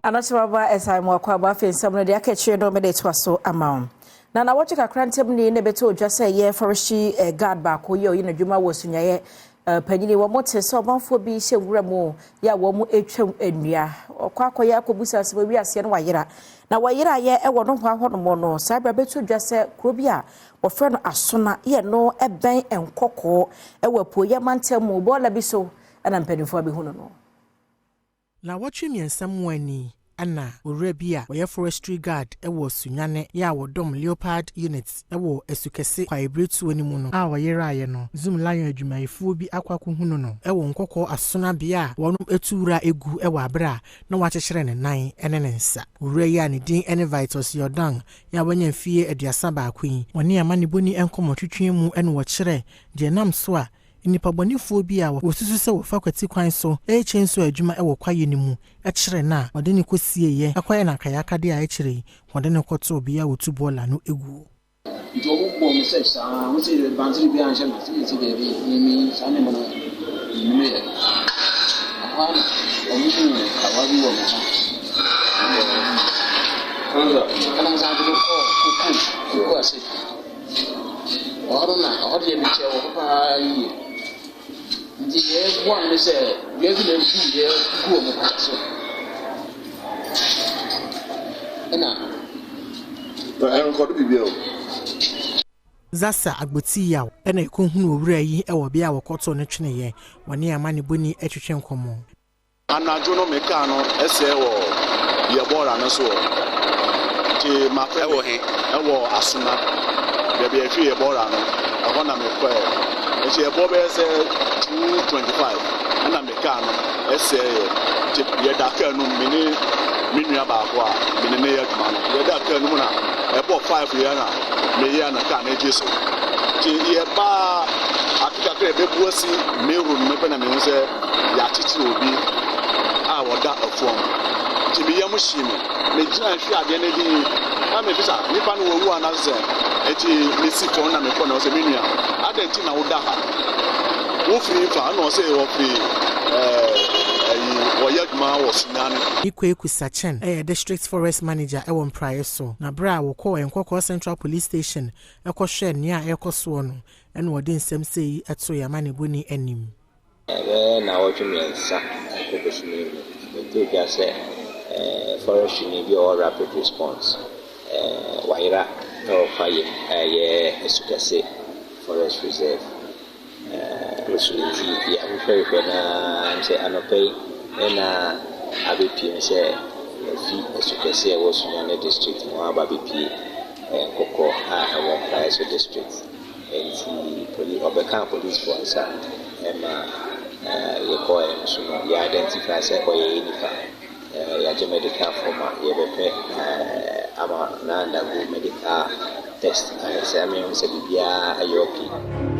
Anɔkyerɛba ɛsan mu akɔ aba afei nsɛm no deɛ aka akyire no mede toa so ama wo. Na nawɔtwe kakra ntam ni na ɛbɛtɔ odwa sɛ ɛyɛ forestry eh, guard baako yɛ ɔyɛ n'adwuma wɔ Sunyayɛ eh, panyini wɔn te sɛ ɔmanfoɔ bi hyɛ nwura mu yɛ a wɔn atwam nnua ɔkɔ akɔyɛ akɔbusa sɛ wɔawi aseɛ no wayera na wɔyera yɛ ɛwɔ nohoa hɔnom no saa berɛ bɛtɔ dwa sɛ kuro bi a wɔfrɛ no Asona yɛ no ɛbɛn Nkɔkɔɔ ɛwɔ apueeɛ mantam mu bɔɔla bi so ɛna mpanimfoɔ abɛhunu no. Nnawɔtwe mmiɛnsa mu ani na owura bi a ɔyɛ forestry guard wɔ Sunyani yɛ a wɔdɔm Leopard Unit wɔ Asukɛse kwaebiretuo no mu no a ɔyeraeɛ no, Zoom Lion adwumayɛfoɔ bi akɔ akɔhunu no wɔ Nkɔkɔɔ Asona bea a wɔnom tu wura gu wɔ aberɛ a na wɔakyekyere ne nan ne ne nsa. Owura yi a ne din ne Vitus Yordang yi a wanya mfeɛ 31 yi, wɔne amanebɔni nkɔmmɔtwetwe mu na wɔkyerɛɛ deɛ ɛnam so a nnipabɔnefoɔ bi a wɔsusu sɛ wɔfa kwati kwan so rekyɛ nsuo adwuma wɔ kwaeɛ no mu kyerɛ no a wɔde no kɔsieeɛ kɔyɛ no akayakadeɛ a akyire yi wɔde no kɔtoo bea a wɔtu bɔɔla no guo. Nti ɔmo bɔɔ me search saa, ɔmo se bante bi anhyɛ me ase, mese daabi, me me saa nneɛma no mennim yɛ. Ɛhɔ ara na ɔmo huu kawa bi wɔ me ho. Ɛna ɔmo san de me kɔɔ koko koko ase. Ɛhɔ no na ɛhɔ deɛ mekyɛɛ wɔ hɔ paa yie. Nti deɛ ɛboa me ne sɛ dua bi na ebu yɛ gu wɔn kasa so. Ɛna. Ɛnkɔdo biribiara o. Zasa Agbotsi-Yaw na ɛkɔhunuu owura yi wɔ bea a wɔkɔtoo no tweneeɛ. Wɔne amanebɔni twetwe nkɔmmɔ. Anadwo no me car no sɛɛ wɔ yɛ bɔɔla no so hɔ nti mafrɛ Ɛwɔ he? Ɛwɔ Asona baabi a yɛhwie yɛ bɔɔla no ɛhɔ na me kɔɛ nti ɛbɔ bɛyɛ sɛ 2:25 ɛna me car no sɛɛ yɛ nti yɛda car no mu me ne me nua baako a me ne no yɛ adwuma no yɛda car no mu na ɛbɔ 5 yɛ na meyɛ na car no gye so nti yɛbaa afe kakra yɛbɛbu asi main road no pɛ na mehu sɛ yɛakyekyere obi a ɔda fam. Nti me yam hyee me. Megyina hwɛ adeɛ no dinn na mebisa, nipa no wawu anaasɛ sɛn? Nti mesi fam na mekɔ ne hɔ sɛ, me nua, adɛn nti na woda ha? Wofiri hefa? Ɛna ɔse ɔfiri ɛyi, ɔyɛ adwuma wɔ Sunyani. Nii Kweku Sachen yɛ District Forest Manager wɔ Mpraeɛ so, na berɛ a wɔkɔɔ Nkɔkɔɔ Central Police Station kɔhwɛɛ nea ɛrekɔ soɔ no, ɛna wɔde nsɛm sei too yɛn amanebɔni anim. Ɛbɛyɛ nnawɔtwe mmiɛnsa rekɔ bosome mu, ɛbɛtɔ dwa sɛ forestry ni bi a ɔwɔ rapid response wayera wɔ kwaeɛ mu a ɛyɛ Asukɛse Forest Reserve. Nti yɛahwehwɛhwehwɛ no ara sɛ anɔpa yi na abɛpue mu sɛ wafi Asukɛse a ɛwɔ Sunyani District mu aba abɛpue Nkɔkɔ a ɛwɔ Mpraeso District. Nti poli ɔbɛkaa polisifoɔ nsa ma yɛkɔeɛ no so no, yɛ identify sɛ ɔyɛ yɛn nipa. Yɛagye medical form a yɛbɛpɛ ama no undergo medical test ahwɛ sɛ ama yɛahu sɛ biribiara yɛ okay.